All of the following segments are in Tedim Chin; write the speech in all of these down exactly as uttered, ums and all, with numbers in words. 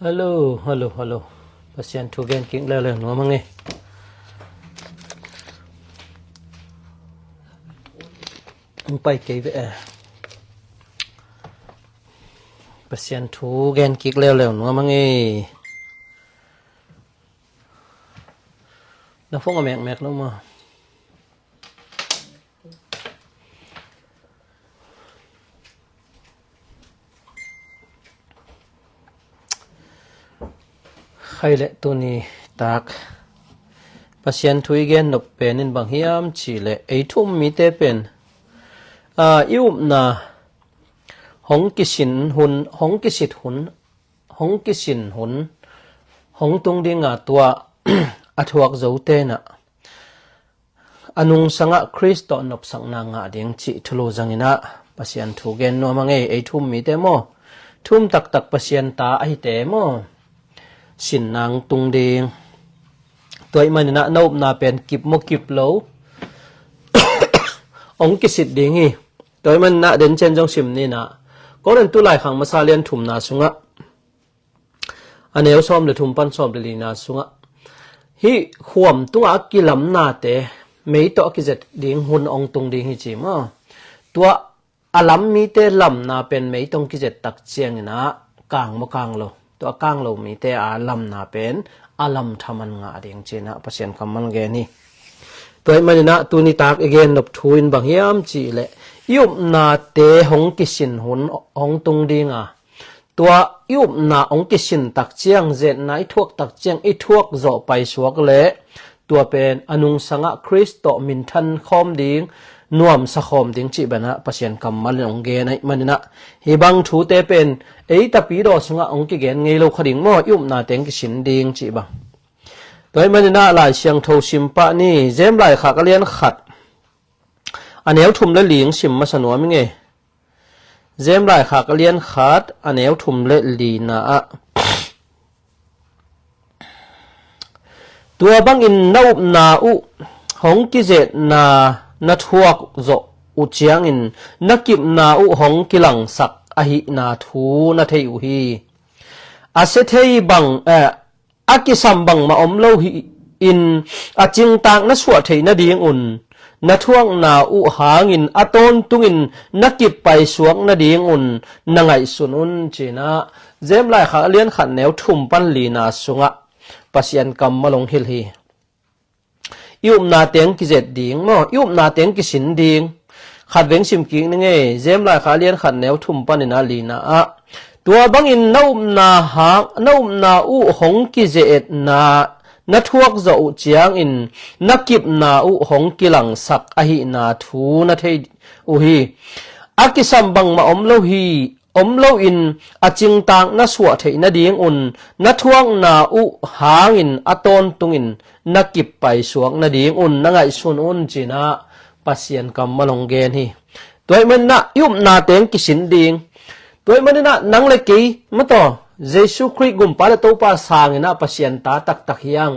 Hallo, hallo, hallo. Pasian thu gen kik leuleu nuam a ngei. Hong pai kei ve e. Pasian thu gen kik leuleu nuam a ngei. Na phone a mekmek lo maw? Khai le tuni tak Pasian thu i gen nop pen in bang hiam cih leh ei thu um mite pen, aa, i upna hong kisin hun, hong kisit hun, hong kisin hun hong tung dinga tua a thuak zote in ah a nungsangah Khrist tawh nopsakna ngah ding cih thulu zangin ah Pasian thu gen nuam a ngei. Ei thu um mite maw, thu um taktak Pasian ta ahite maw, sin nang tung ding. Tua ahih manin ah na upna pen kip maw kip lo, hong kisit ding hi. Tua ahih manin ah den ciang zong sim ni in ah, Korintu laikhak masa lian thumna sungah, a neu sawm le thum pan sawm le lina sungah, hih khuam tungah a kilamnate mei tawh a kizet ding hun hong tung ding hi ci maw? Tua a lam mite lamna pen mei tawh hong kizet tak ciangin ah kang maw kang lo? Tua a kang lo mite a lamna pen a lam thaman ngah ding ci-in ah Pasian kammal gen hi. Tua ahih manin ah tuni tak i gen nop thu in bang hiam cih leh i upnate hong kisin hun hong tung dinga, tua i upna hong kisin tak ciang, zetna i thuak tak ciang, i thuak zawh paisuak leh tua pen a nungsangah Khrist tawh minthan khawm ding, nuamsa khawm ding cih banah Pasian kammal in hong gen ahih manin ah, hih bang thute pen ei tapidaw sungah hong kigen ngei lo kha ding maw, i upnate hong kisin ding cih bang. Tua ahih manin ah Lai Siangtho sim pah ni. Jem laikhak a lian khat, a neu thum le li hong sim masa nuam i ngei. Jem laikhak a lian khat, a neu thum le lina ah, tua bangin na upna uh hong kizetna na thuak zawh uh ciangin na kipna uh hong kilangsak ahihna thu na thei uh hi. A sia thei bang, eh, a kisam bangmah om lo hi-in a cingtak na suah theih nadingun na thuakna uh hangin a tawntungin na kip paisuak nadingun na ngaihsun un ci-in ah Jem laikhak a lian khat neu thum pan lina sungah Pasian kammal hong hilh hi. I upnate hong kizet ding maw, i upnate hong kisin ding. Khat veng sim kik ni ngei. Jem laikhak a lian khat neu thum panin a lina ah, tua bangin na upna hang, na upna uh hong kizetna na thuak zawh uh ciangin na kipna uh hong kilangsak ahihna thu na thei uh hi. A kisam bangmah om lo hi, om loin a cingtak na suah theih nadingun na thuakna uh hangin a tawntungin na kip paisuak nadingun na ngaihsun un ci-in ah Pasian kammal hong gen hi. Tua ahih manin ah i upnate hong kisin ding. Tua ahih manin ah nang le kei mataw Jesu Khrih gumpa le Topa sangin ah Pasian ta taktak hi hang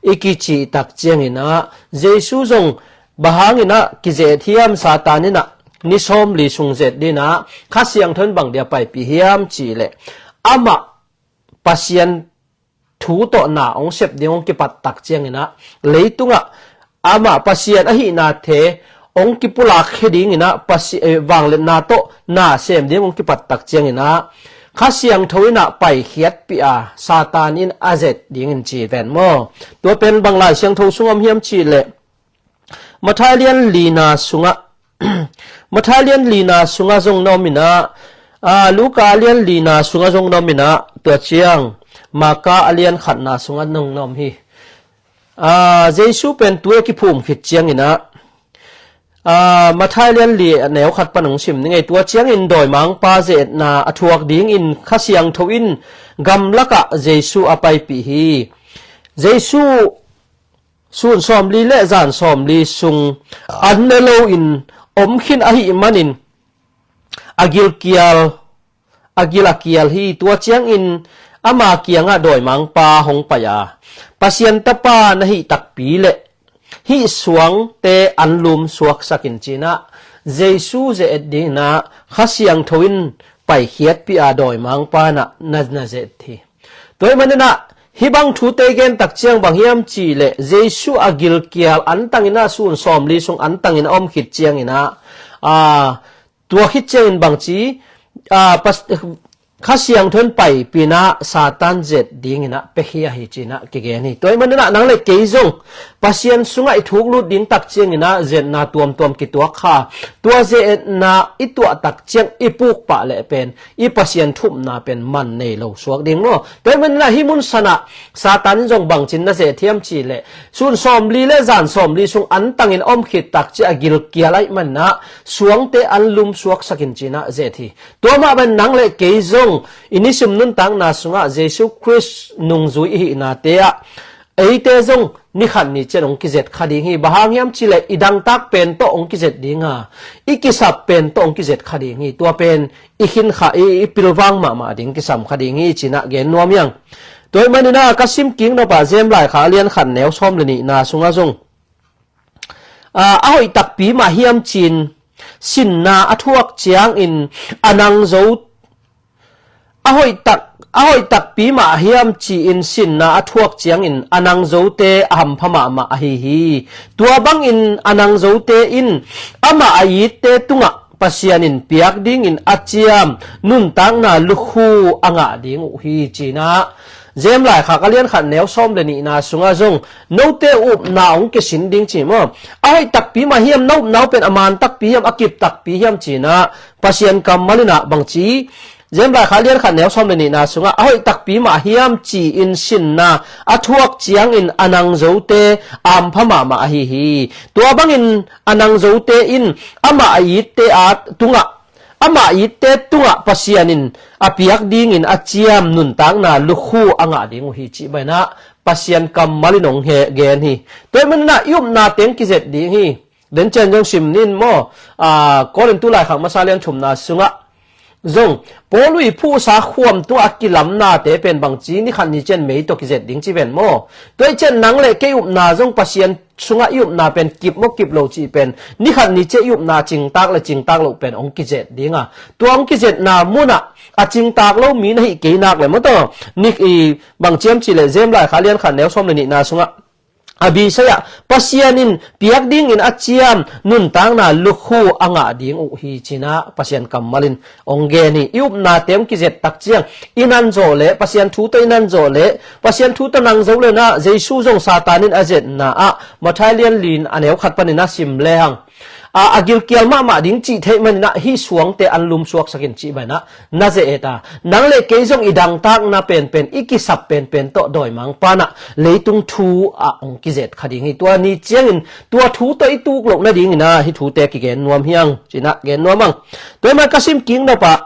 i kicih tak ciangin ah Jesu zong bang hangin ah kizet hiam, Satan in ah ni sawmli sung zet dingin ah Kha Siangtho in bang dia paipih hiam cih leh amah Pasian thu tawh na hong sep ding hong kipat tak ciangin ah leitungah amah Pasian ahihnate hong kipulak khia dingin ah Pasi-, eh, vangliatna tawh na sem ding hong kipat tak ciangin ah Kha Siangtho in ah paikhiatpih a Satan in a zet dingin ci ven maw? Tua pen bang Lai Siangtho sungah om hiam cih leh Matthai lian lina sungah, Matthai lian lina sungah zong na om in ah, ah, Luka lian lina sungah zong na om in ah, tua ciang Marka a lian khatna sungah zong na om hi. Ah, Jesu pen tui a kiphum khit ciangin ah, ah, Matthai lian li a neu khat pan hong sim ni ngei. Tua ciangin dawimangpa ze-etna a thuak dingin Kha Siangtho in gamlakah Jesu a paipih hi. Jesu sun sawmli le zan sawmli sung an ne loin om khin ahih manin a gilkial, a gil a kial hi. Tua ciangin ama kiangah dawimangpa hong pai a, Pasian Tapa na hih takpi le hih suangte anlum suaksak in ci-in ah Jesu ze-et dingin ah Kha Siangtho in paikhiatpih a dawimangpa in ah na, na ze-et hi. Tua ahih maninah hih bang thute i gen tak ciang bang hiam cih leh Jesu a gilkial antangin ah sun sawmli sung antangin a om khit cianginah, aa, tua khit ciangin bangci, aa, pas, Kha Siangtho in paipih inah Satan zet dinginah pia hi a hi cinah kigen hi. Tua ahih maninah nang le kei zong Pasian sungah i thuk lut ding tak cianginah zetna tuamtuam kituak kha. Tua zetna i tuah tak ciang i puk pah leh pen i Pasian thupna pen man nei lo suak ding maw? Tua ahih maninah hih mun sanah Satan in zong bangcin na zet hiam cih leh sun sawmli le zan sawmli sung antangin a om khit tak ciang a gilkial ahih maninah suangte an lum suaksakin cinah zet hi. Tua mah bangin nang le kei zong i nisim nuntakna sungah Jesu Khrist nungzui i hihnate ah eite zong ni khat ni ciang hong kizet kha ding hi. Bang hang hiam cih leh i dangtak pen tawh hong kizet ding a, i kisap pen tawh hong kizet kha ding hi. Tua pen i khin kha, i, i pilvang mahmah ding kisam kha ding hi cinah gen nuam hi hang. Tua ahih maninah ka sim kik nop ah James laikhak a lian khat neu sawm le nihna sungah zong, aa, a hoih takpi mah hiam ci-in sinna a thuak ciangin a nang zo, a hoih tak, a hoih takpi mah hiam ci-in sinna a thuak ciangin a nang zote a hampha mahmah ahi hi. Tua bangin a nang zote in amah a itte tungah Pasian in piak dingin a ciam nuntakna lukhu a ngah ding uh hi cinah James laikhak a lian khat neu sawm le nihna sungah zong note upna hong kisin ding ci maw? A hoih takpi mah hiam, na upna uh pen a man takpi hiam, a kip takpi hiam cinah Pasian kammal inah bangci James laikhak a lian khat neu sawm le nihna sungah a hoih takpi mah hiam ci-in sinna a thuak ciangin a nang zote a hampha mahmah ahi hi. Tua bangin a nang zote in amah a itte a tungah, amah itte tungah Pasian in a piak dingin a ciam nuntakna lukhu a ngah ding uh hi cih bangin ah Pasian kammal in hong he gen hi. Tua ahih maninah i upna teng kizet ding hi. Dencian zong sim ning maw? Aa, Korintu laikhak masa lian thumna sungah zong Paul i phuhsa khuam tungah a kilamnate pen bangci ni khat ni ciang mei tawh kizet ding ci ven maw? Tua ahih ciang nang le kei upna zong Pasian sungah i upna pen kip maw kip lo cih pen ni khat ni ciang i upna cingtak le cingtak loh pen hong kizet ding a, tua hong kizetna munah a cingtak lo mi na hih kei nak le maw taw, ni, i, bang ciam cih leh James laikhak a lian khat neu sawm le nihna sungah a bisai ah Pasian in piak dingin a ciam nuntakna lukhu a ngah ding uh hi cinah Pasian kammal in hong gen hi. I upnate hong kizet tak ciang i nan zawh leh, Pasian thu tawh i nan zawh leh, Pasian thu tawh nang zo leh nah Jesu zong Satan in a zetna ah Matthai lian li a neu khat panin a sim lehang, a, a gilkial mahmah ding cih theih maninah hih suangte an lum suaksakin cih bangin ah na ze-et a, nang le kei zong i dangtakna penpen, i kisap penpen tawh dawimangpa nah leitung thu ah hong kizet kha ding hi. Tua ni ciangin tua thu tawh i tuk loh nadingin ah hih thute kigen nuam hi hang cinah gen nuam hang. Tua ahih manin ka sim kik nop ah,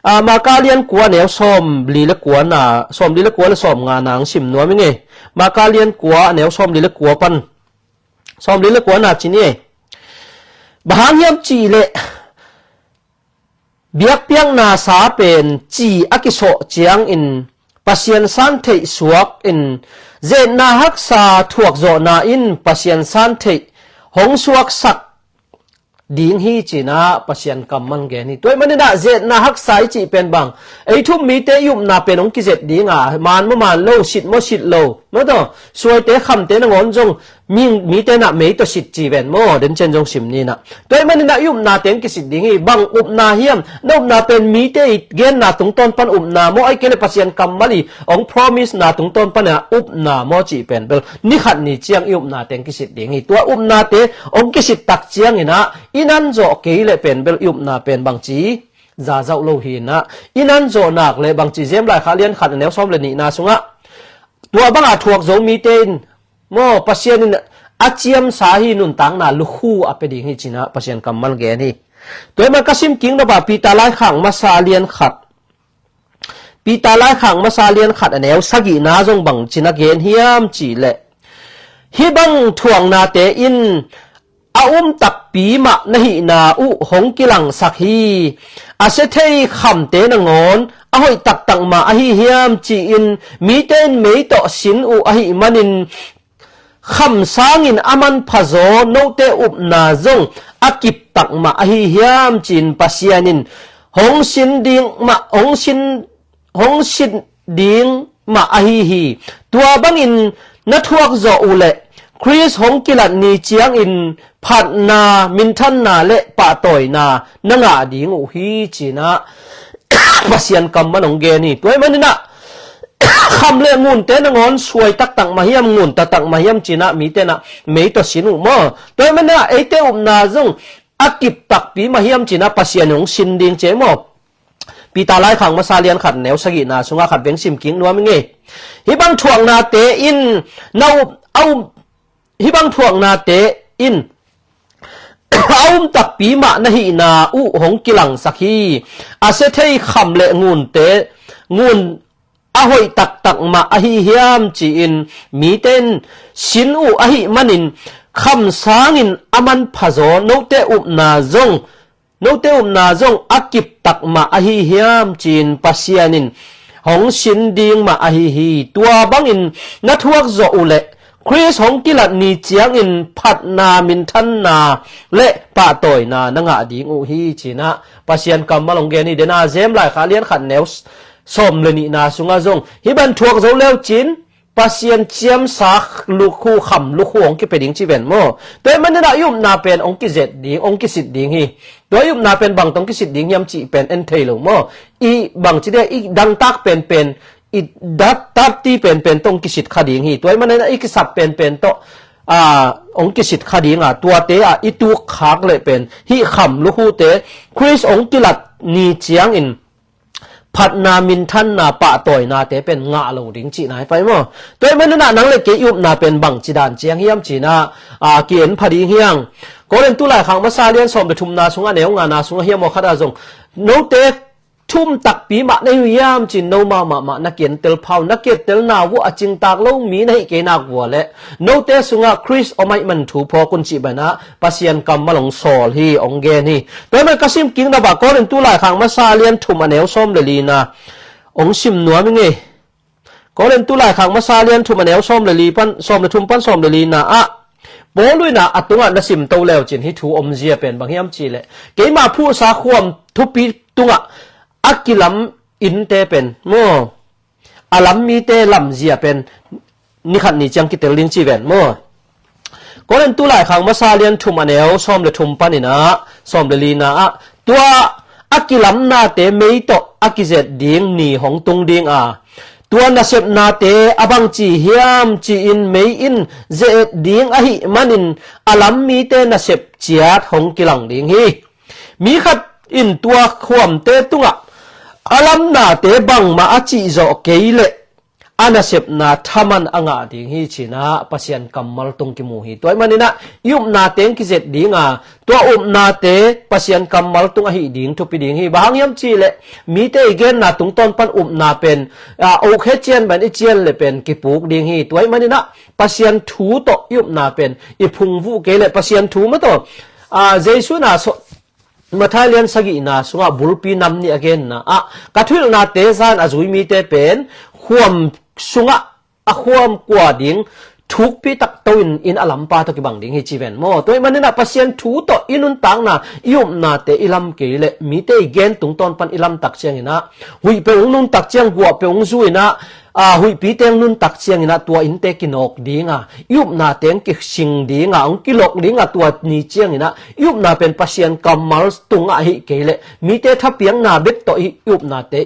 aa, Marka lian kua neu sawm li le kua na, sawm li le kua le sawm nga na hong sim nuam hi ing ei. Marka lian kua neu sawm li le kua pan sawm li le kua na ci ni ei. Bang hang hiam cih leh biakpiakna sa pen ci a kisawh ciangin Pasian santheih suak in, zetna haksa thuakzawhna in Pasian santheih hong suaksak ding hi cinah Pasian kammal gen hi. Tua ahih maninah zetna haksa i cih pen bang, ei thup mite i upna pen hong kizet ding a, man maw man lo, sit maw sit lo, maw taw, suaite khamte nangawn zong mi, mite nah mei tawh sit ci ven maw, dencian zong sim ni nah. Tua ahih maninah i upna teng kisit ding hi. Bang upna hiam? Na upna pen mite i genna tungtawn pan upna maw, ahih kei leh Pasian kammal i hong promise na tungtawn pan a upna maw cih pen bel ni khat ni ciang i upna teng kisit ding hi. Tua upnate hong kisit tak ciangin ah i nan zawh kei leh pen bel i upna pen bangci zazauh lo hi nah. I nan zawh nak leh bangci James laikhak lian khat a neu sawm le nihna sungah tua banga thuak zo mite in maw, Pasian in a ciamsa hi, nuntakna lukhu a pia ding hi cinah Pasian kammal gen hi. Tua ahih manin ka sim kik nop ah Peter laikhak masa lian khat, Peter laikhak masa lian khat a neu sagihna zong bangci na gen hiam cih leh, hih bang thuaknate in a um takpi mah na hihna uh hong kilangsak hi. A sia thei khamte nangawn a hoih taktak mah ahi hiam ci-in mite in mei tawh sin uh ahih manin, kham sangin a manphazaw note upna zong a kiptak mah ahi hiam ci-in Pasian in hong sin ding mah, hong sin, hong sin ding mah ahi hi. Tua bangin na thuak zawh uh leh Khrist hong kilat ni ciangin phatna, minthanna le pahtawina na ngah ding uh hi, ci-in ah Pasian kammal hong gen hi. Tua ahih manin ah kham le ngunte nangawn suai taktak mah hiam, ngun taktak mah hiam ci-in ah mite in ah mei tawh sin uh maw. Tua ahih manin ah eite upna zong a kip takpi mah hiam ci-in ah Pasian in hong sin ding ci hi maw. Peter laikhak masa lian khat neu sagihna sungah khat veng sim kik nuam ing ei. Hih bang thuaknate in na up, a um, hih bang thuaknate in a um takpi mah na hihna uh hong kilangsak hi. A sia thei kham le ngunte, ngun a hoih taktak mah ahi hiam ci-in mite in sin uh ahih manin kham sangin a manpha zaw, note upna zong note upna zong a kip tak mah ahi hiam ci-in Pasian in hong sin ding mah ahi hi. Tua bangin na thuak zawh uh leh Khrist hong kilat ni ciangin phatna, minthanna le pahtawina na ngah ding uh hi, ci-in ah Pasian kammal hong gen hi. Dena James laikhak lian khat neu sawm le nihna sungah zong hih bang thuak zo leu cin Pasian ciamsa lukhu, kham lukhu hong kipia ding ci ven maw. Tua ahih manin ah i upna pen hong kizet ding, hong kisit ding hi. Tua i upna pen bang tawh hong kisit ding hiam cih pen en thei lo maw. I bangci dia, i dangtak penpen, i dat, tatti penpen tawh hong kisit kha ding hi. Tua ahih manin ah i kisap penpen tawh, a, hong kisit kha ding a, tuate ah i tuk khak leh pen hih kham lukhute Khrist hong kilat ni ciangin phatna, minthanna, pahtawinate pen ngah lo ding cihna hi pai maw. Tua ahih manin ah nang le kei i upna pen bangci dan ciang hiam ci-in ah, a, ki-en pha ding hi hang. Korintu laikhak masa lian sawm le thumna sungah neu ngana sungah hiam aw khat ah zong note thum takpi mah na hi uh hiam ci-in no mahmah mah na ki-entel pha un, na ki-ettelna uh a cingtak lo mi na hih kei nak uh leh note sungah Khrist om ahih man thu phawk un cih bangin ah Pasian kammal hong sawl hi, hong gen hi. Tua ahih manin ka sim kik nop ah Korintu laikhak masa lian thum a neu sawm le lina hong sim nuam ing ei. Korintu laikhak masa lian thum a neu sawm le li pan, sawm le thum pan sawm le lina ah Paul in ah a tungah na sim to leu cin hih thu omzia pen bang hiam cih leh keima phuhsa khuam thupi tungah a kilam innte pen maw, a lam mite lamzia pen ni khat ni ciang kitel ding ci ven maw. Korintu laikhak masa lian thum a neu sawm le thum panin ah sawm le lina ah tua a kilamnate mei tawh a kizet ding ni hong tung ding a, tua nasepnate a bangci hiam ci-in mei in ze-et ding ahih manin a lam mite nasep ciat hong kilang ding hi. Mi khat in tua khuamte tungah a lamnate bangmah a cihzawh kei leh a nasepna thaman a ngah ding hi, ci-in ah Pasian kammal tung kimu hi. Tua ahih manin ah i upnate hong kizet ding a, tua upnate Pasian kammal tung ahih ding thupi ding hi. Bang hang hiam cih leh mite i genna tungtawn pan upna pen, a, okhia cian bangin i cian leh pen kipuk ding hi. Tua ahih manin ah Pasian thu tawh i upna pen i phungvuh kei leh Pasian thu mah tawh, a, Jesu in ah so Matthai lian sagihna sungah bulpi nam nih a genna ah ka thuhilhnate zan a zui mite pen khuam sungah a khuam kua ding thukpi tak to in, in a lampa tawh kibang ding hi ci ven maw. Tua ahih manin ah Pasian thu tawh i nuntakna, i upnate i lam kei leh mite i gen tungtawn pan i lamtak ciangin ah huih peuh hong nuntak ciang guah peuh hong zu in ah, a, huihpite hong nuntak ciangin ah tua innte kinawk ding a, i upnate hong kising ding a, hong kilawk ding a, tua ni ciangin ah i upna pen Pasian kammal tungah ahih kei leh mite thapiakna bek tawh i, i upnate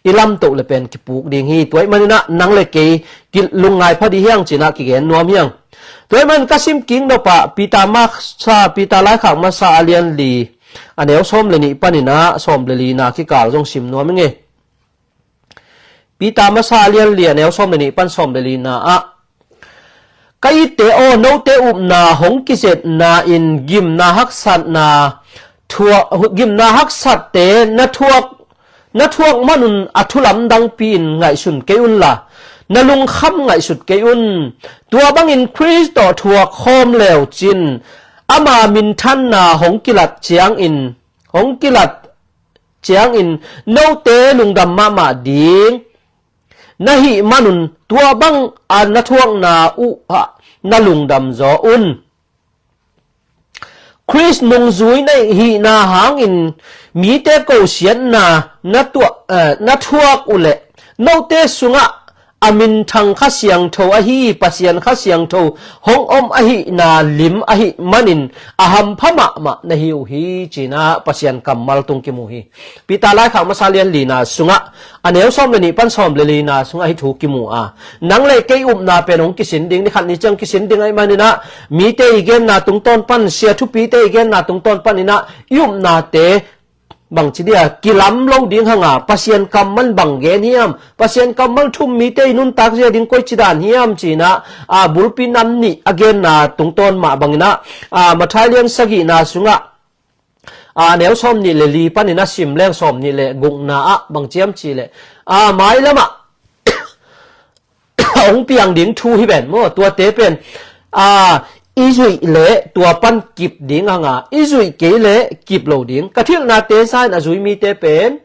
i lamtoh leh pen kipuk ding hi. Tua ahih manin ah nang le kei kilungngai pha ding hi hang ci-in ah kigen nuam hi hang. Tua ahih manin ka sim kik nop ah Peter masa, Peter laikhak masa a lian li a neu sawm le nih panin ah sawm le lina kikal zong sim nuam ing ei. Peter masa a lian li a neu sawm le nih pan sawm le lina ah, ka itte aw, note upna hong kizetna in gimna haksatna thuak, gimna haksatte na thuak, na thuak manun a thu lamdangpi in ngaihsun kei unla, na lungkham ngaihsut kei un. Tua bangin Khrist tawh thuak khawm leu cin ama minthanna hong kilat ciangin, hong kilat ciangin note lungdam mahmah ding na hih manun tua bang a na thuakna uh ah na lungdam zaw un. Khrist nungzui na hihna hangin mite kosiatna na tuah, eh, na thuak uhleh note sungah a minthang Kha Siangtho ahi Pasian Kha Siangtho hong om ahihna lim ahih manin a hampha mahmah na hi uh hi, cinah Pasian kammal tung kimu hi. Peter laikhak masa lian lina sungah a neu sawm le nih pan sawm le lina sungah hih thu kimu a, nang le kei upna pen hong kisin ding, ni khat ni ciang kisin ding ahih maninah mite i genna tungtawn pan, sia thupite i genna tungtawn paninah i upnate bangci dia kilam lo ding hanga, Pasian kammal bang gen hiam, Pasian kammal thum mite i nuntak zia ding koici dan hiam cinah, a, bulpi nam nih a genna tungtawn mah banginah, a, Mathai lian sagihna sungah, a, neu sawm nih le li panin a sim leng sawm nih le gukna ah bang ciam cih leh, a, mailamah hong piang ding thu hi ven maw, tuate pen, a, i zuih le tua pan kip ding hanga, i zuih kei le kip lo ding. Ka thilhnate sa in a zui mite pen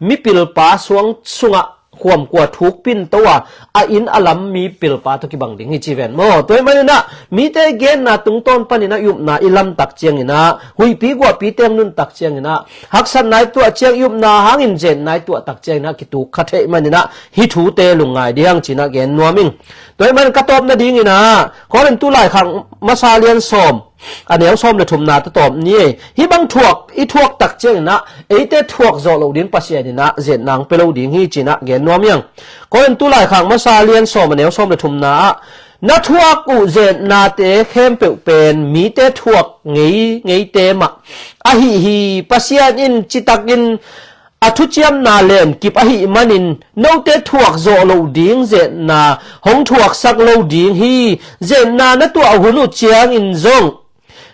mipilpa suang sungah khuamkua thuk pinto a, a inn a lam mipilpa tawh kibang ding hi ci ven maw. Tua ahih maninah mite genna tungtawn paninah i upna i lamtak cianginah, huihpi guahpi teng nuntak cianginah, haksatna i tuah ciang i upna hangin zetna i tuahtak cianginah kituk kha theih maninah hih thute lungngai ding cinah gen nuam ing. Tua ahih manin ka tawp nadinginah Korintu laikhak masa lian sawm a neu sawm le thumna tawh tawp ni ei. Hih bang thuak i thuaktak cianginah eite thuak zawh loh ding Pasian inah zetna hong pia lo ding hi cinah gen nuam hiang. Korintu laikhak masa lian sawm a neu sawm le thumna ah, na thuak uh zetnate khempeuh pen mite thuak ngei ngeite mah ahi hi. Pasian in citakin a thuciamna len kip ahih manin note thuak zawh loh ding zetna hong thuaksak lo ding hi. Zetna na tuah hun uh ciangin zong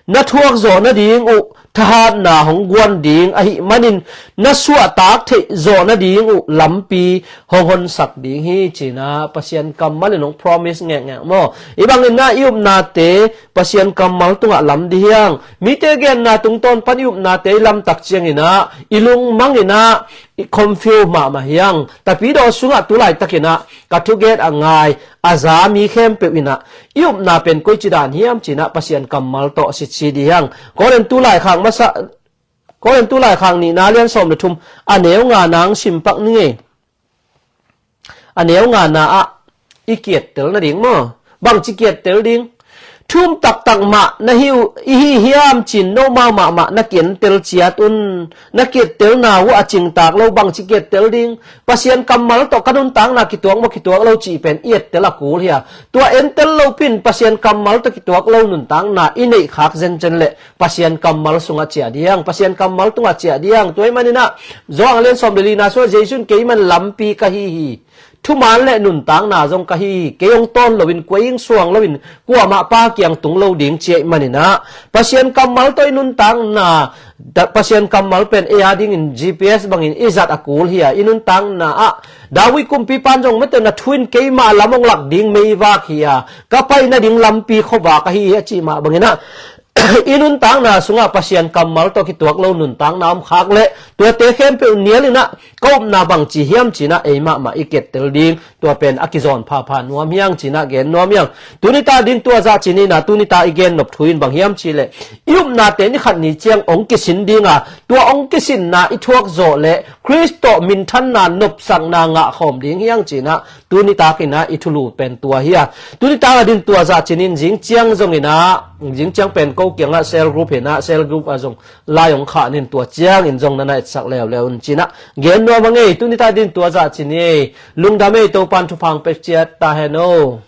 na thuak zawh nading uh thahatna hong guan ding ahih manin na suahtak theih zawh nading uh lampi hong honsak ding hi cinah Pasian kammal in hong promise ngekngek maw. I bangin ah i upnate Pasian kammal tungah lam dih hiang. Mite genna tungtawn pan i upnate i lamtak cianginah i lungmanginah i confuse mahmah hiang. Tapidaw sungah tu laitakinah ka thugen a ngai a za mi khempeuh inah i upna pen koici dan hiam cinah Pasian kammal tawh sitsi dih hiang. Korintu laikhak masa, Korintu laikhak nihna lian sawm le thum a neu nga nang simpak ni ngei. A neu nga na ah i kiattel nading maw? Bangci kiattel ding? Thum taktak mah na hi uh, i hi hiam cin nomau mahmah na kientel ciat un. Na kiattelna uh a cingtak lo, bangci kiattel ding? Pasian kammal tawh ka nuntakna kituak maw kituak lo cih pen i ettel a kul hi a. Tua entel lo pin Pasian kammal tawh kituak lo nuntakna i neihkhak zencen leh Pasian kammal sungah ciah diang, Pasian kammal tungah ciah diang. Tua ahih maninah Johan lian sawm le lina sungah Jesu in keiman lampi ka hi hi. Thuman le nuntakna zong ka hi hi. Kei hong tawn loin, kua ing suang loin, kuamah Pa kiang tung lo ding ci ahih maninah Pasian kammal tawh i nuntakna, Pasian kammal pen ei a dingin G P S bangin i zat a kul hi a, i nuntakna ah David kumpipan zong mate na thu in keimah lam hong lak ding meivak hi a, ka pai nading lampi khuavak ahi hi a cih mah banginah i nuntakna sungah Pasian kammal tawh kituak lo nuntakna om khak leh tuate khempeuh nialinah ka upna bangci hiam cinah ei mahmah i kettel ding. Tua pen a kizawn phapha nuam hiang cinah gen nuam hiang. Tunita ding tua zah cininah tunita i gennop thu in bang hiam cihleh i upnate ni khat ni ciang hong kisin dinga, tua hong kisinna i thuak zawh leh Khrist tawh minthanna nopsakna ngahkhawm ding hiang cinah tunitakinah i thulu pen tua hi a. Tunitaka din tua zah cinin zing ciang zonginah, zing ciang pen ko kiangah cell group hinah, cell group a zong lai hong khah nin tua ciangin zong na na etsak leuleu un cinah gen nuam a ngei. Tunita din tua zah cin ei. Lungdam ei, Topan thupha hong pia ciat ta hen o.